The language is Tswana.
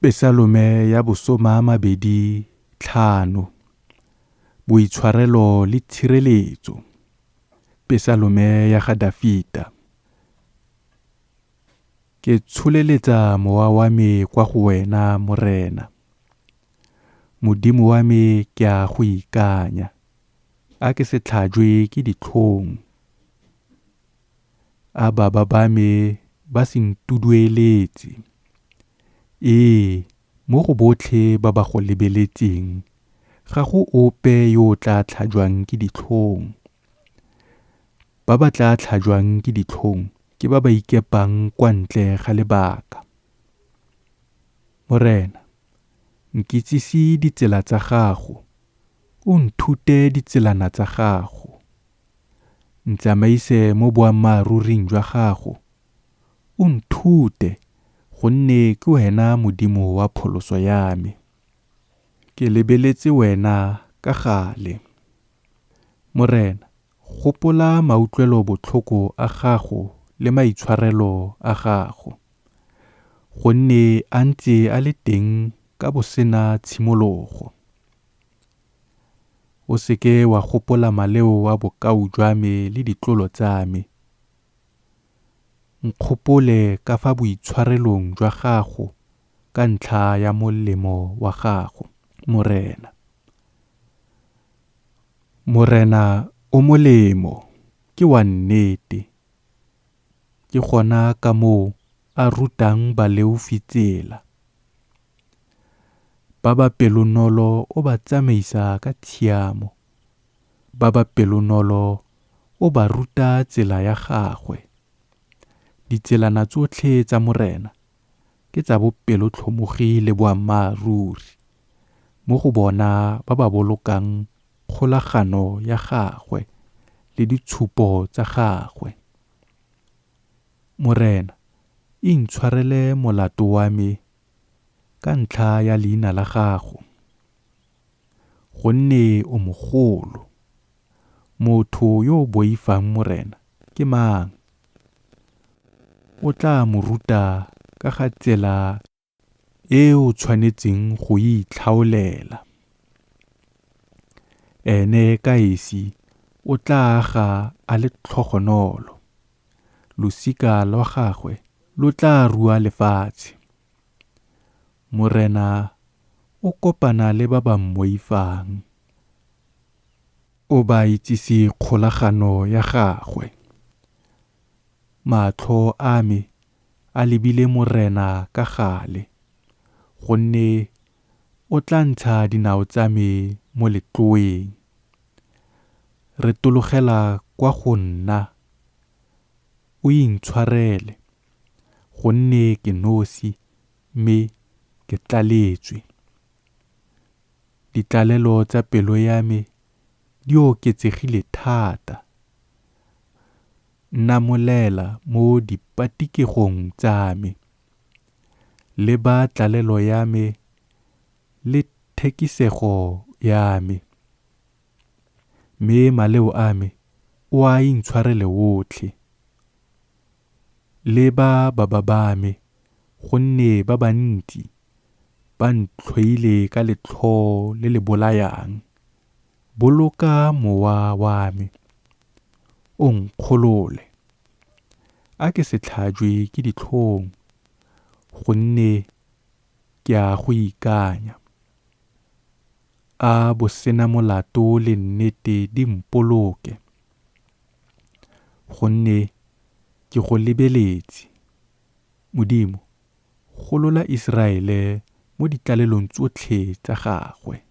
Pesalome ya bosoma-mabedi tlhano, Boitshwarelo le tshireletso. Pesalome ya ga Dafita. Ke tsholeletsa mowa wa me kwa go wena, Morena. Modimo wa me, ke a go ikanya, a ke se tlhajwe ke ditlhong. A baba ba me ba se ntudueletse! Ee, mo go botlhe ba ba go lebeletseng ga go ope yo o tla tlhajwang ke ditlhong. Ba ba tla tlhajwang ke ditlhong ke ba ba ikepang kwa ntle ga lebaka. Morena, nkitsise ditsela tsa gago, o nthute ditselana tsa gago. Ntsamaise mo boammaaruring jwa gago, o nthute, gonne ke wena Modimo wa pholoso ya me. Ke lebeletse wena ka gale. Morena, gopola mautlwelobotlhoko a gago le maitshwarelo a gago, gonne a ntse a le teng ka bosenatshimologo. O se ke wa gopola maleo a bokau jwa me le ditlolo tsa me. Nkgopole ka fa boitshwarelong jwa gago ka ntlha ya molemo wa gago, Morena. Morena o molemo, ke wa nnete. Ke gona ka moo a rutang baleofi tsela. Ba ba pelonolo o ba tsamaisa ka tshiamo, ba ba pelonolo o ba ruta tsela ya gagwe. Ditselana tsotlhe tsa Morena ke tsa bopelotlhomogi le boammaaruri mo go bona ba ba bolokang kgolagano ya gagwe le ditshupo tsa gagwe. Morena, intshwarele molato wa me ka ntlha ya leina la gago, gonne o mogolo. Motho yo o boifang Morena ke mang? O tla mo ruta ka ga tsela e o tshwanetseng go e itlhaolela. Ene ka esi o tla aga a le tlhogonolo, losika lwa gagwe lo tla rua lefatshe. Morena o kopana le ba ba mmoifang, o ba itsise kgolagano ya gagwe. Matlho a me a lebile Morena ka gale, gonne o tla ntsha dinao tsa me mo letloeng. Retologela kwa go nna, o intshwarele, gonne ke nosi mme ke tlaletswe. Ditlalelo tsa pelo ya me di oketsegile thata. Nnamolela mo dipatikegong tsa me. Leba tlalelo ya me le thekisego ya me, mme maleo a me o a intshwarele otlhe. Leba baba ba me, gonne ba bantsi, ba ntlhoile ka letlhoo le le bolayang. Boloka mowa wa me, o nkgolole. A ke se tlhajwe ke ditlhong, gonne ke a go ikanya. A bosenamolato le nnete di mpoloke, gonne ke go lebeletse. Modimo, golola Iseraele mo ditlalelong tsotlhe tsa gagwe.